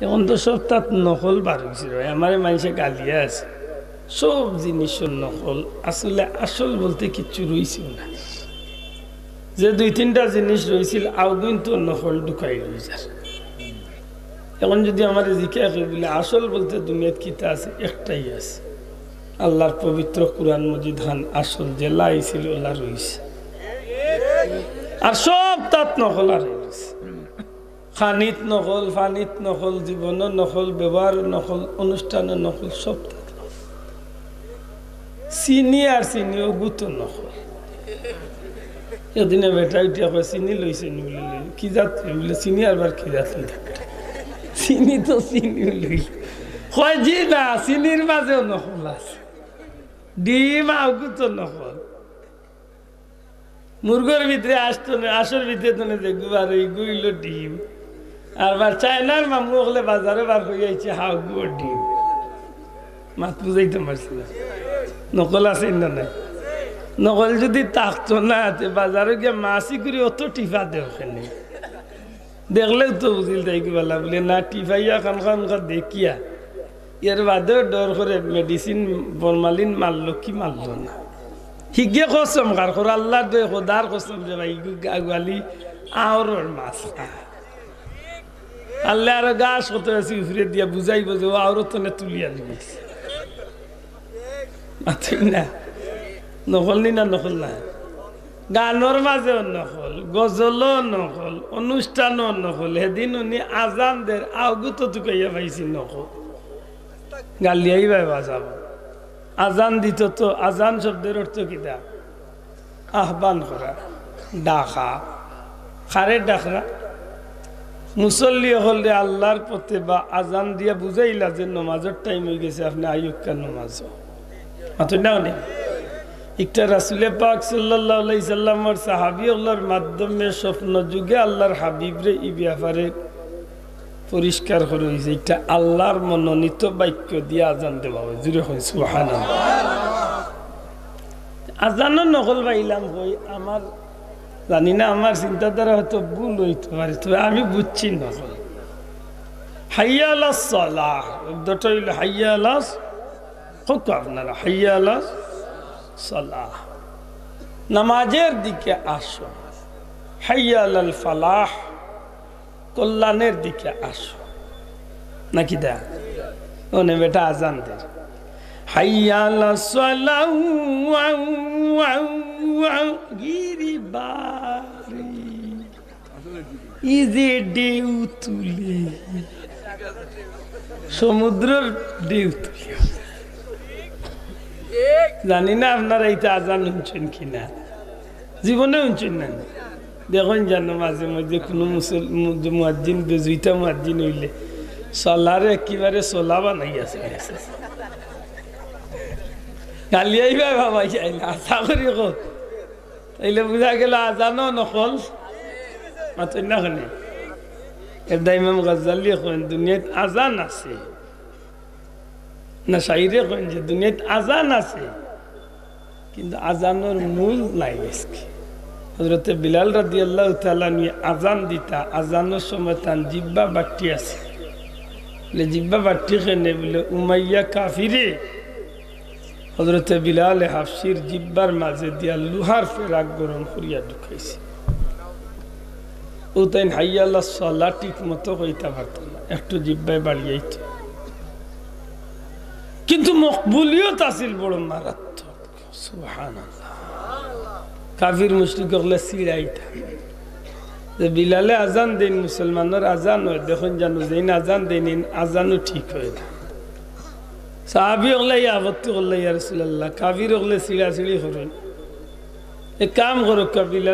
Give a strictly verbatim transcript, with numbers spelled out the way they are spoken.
এখন তো সব তাত নকল বার অইছে রে ভাই, আমারে মানষে গালিয়া আছে। সব জিনিসর নকল, আসলে আসল বলতে কিচ্ছু রইছে না। যে দুই তিনটা জিনিস রইছিল, আউগুইন তো নকল ঢুকাই রইছে। এখন যদি আমারে জিজ্ঞাসা করি বলে, আসল বলতে দুনিয়াত কিতা আছে? একটাই আছে, আল্লাহর পবিত্র কুরআন মজিদ খান আসল, যেলা আইছিল ওলা রইছে। আর সব তাত নকল আর রইছে। খানিত নকল, ফানিত নকল, জীবনও নকল, ব্যবহারও নকল, অনুষ্ঠানও নকল, সব তাত নকল। চিনি আর চিনি, অগু তো নকল। এদিনে বেটা উঠিয়া কয়, "চিনি লইছে নি?" বলে, "লই।" "কি জাত লই?" বলে, "চিনি আবার কি জাত লই?" "চিনি তো চিনি লই।" কয়, "জি না, চিনির মাঝেও নকল আছে, ডিম আউগু তো নকল।" মুরগর ভিতরে আসতো না, আসর ভিতরে তো না দেখবো, আর ওই গুইল ডিম। আর বার চায়নার মামু অকলে বাজারে বার করি আইছে, হাউগুও ডিম। মাত বুঝাইতাম পারছি না। নকল আছে না নাই? নকল যদি থাকতো না, তে বাজারে গিয়া মাছি করি অত টিফা দেও কেনে? দেখলেও তো বুঝিল তাই কি বলা বলে না, টিফাইয়া খান খান খা দেখিয়া। এর বাদেও ডর করে মেডিসিন ফরমালিন মারলো কি মারলো না। হিগে কসম কার কর, আল্লাহর দোহাই খোদার কসম রে ভাই, ইগু গাগুয়ালি আওরর মাছ খা। আল্লাহ আরো গাছ কত আছে উপরে দিয়া বুঝাইবো যে ও আওরত তনে তুলিয়া নিয়ে গেছে। মাতই না। নকল নি না, নকল না? গানর মাঝেও নকল, গজলও নকল, অনুষ্ঠানও নকল। হেদিন উনি আজান দের, আউগু তো তুকাইয়া পাইছি নকল। গালিয়াই ভাই বাজাবো। আজান দিত তো, আজান শব্দের অর্থ কিতা? আহ্বান করা, ডাকা। কারে ডাকরা? মুসল্লি অকলরে আল্লাহর পথে বা আজান দিয়া বুঝাইলা যে নমাজর টাইম অই গেছে, আপনে আইউক্কা নমাজো। মাতই না উনি? একটা রাসুলে পাক সাল্লাল্লাহু আলাইহি সাল্লামর সাহাবী অকলর মাধ্যমে স্বপ্ন যুগে আল্লাহর হাবিবরে ই ব্যাপারে পরিষ্কার করি দিছে, এটা আল্লাহর মনোনীত বাক্য দিয়া আজান দেওয়া হয়। জুরে কই সুবহানাল্লাহ। আজানও নকল পাইলাম কই, আমার জানি না, আমার চিন্তাধারা হয়তো ভুল হইতে পারে, তবে আমি বুঝছি নকল। হাইয়া আলাস সালাহ, শব্দটা হইল হাইয়া আলাস, হোক আপনারা, হাইয়া আলাস সালাহ, নামাজের দিকে আসো। হাইয়া আলাল ফালাহ, কল্যাণের দিকে আসো। নাকি দা? ওনে বেটা আজান দের। হাইয়া আলাস সালাহ, ওয়াও, ওয়াও, ওয়াও, গিরি বারি। ই যে ঢেউ তুলে, সমুদ্রর ঢেউ তুলে। জানি না আপনারা ইতা আজান হুনছইন কিনা, জীবনে হুনছইন না। দেখইন জানো মাঝে মধ্যে কুনু মুসল-, মু-, মুয়াজ্জিন, দুই দুইটা মুয়াজ্জিন অইলে সলারে একেবারে সলা বানাইয়া আছে। গালিয়াই ভাই বাবা, যাই না, আশা করি কো। তাইলে বুঝা গেল আজানও নকল। মাতইন না কেনে? এর দা ইমাম গাজ্জালী কইন, দুনিয়াত আজান আছে। না, শাইরে কইন যে দুনিয়াত আজান আছে, কিন্তু আজানর মূল নাই আজকে। হযরতে বিলাল রাদিয়াল্লাহু তাআলা আনহু আজান দিতা, আজানর সময় তান জিব্বা বাট্টি আছে। বলে, "জিব্বা বাট্টি কেনে?" বলে, "উমাইয়া কাফিরে হযরতে বিলালে হাফসির জিব্বার মাঝে দিয়া লোহার ফেরাক গরম করিয়া ঢুকাইছে।" ও তাইন হাইয়া আলাস সালাহ ঠিক মতো কইতা পারতো না, একটু জিব্বায় বাড়িয়াইতো, কিন্তু মকবুলিয়ত আছিল বড় মারাত্মক। সুবহানাল্লাহ। কাফির মুশরিক অকলে চিড়াইতা যে বিলালে আজান দেইন, মুসলমানর আজান হয়, দেখইন জানো যেইন আজান দেইন, এইন আজানও ঠিক হয় না। সাহাবী অকলে ই আপত্তি করলে, "ইয়া রাসূলুল্লাহ, কাফির অকলে চিড়াচিড়ি করইন, এক কাম করউক্কা, বিলাল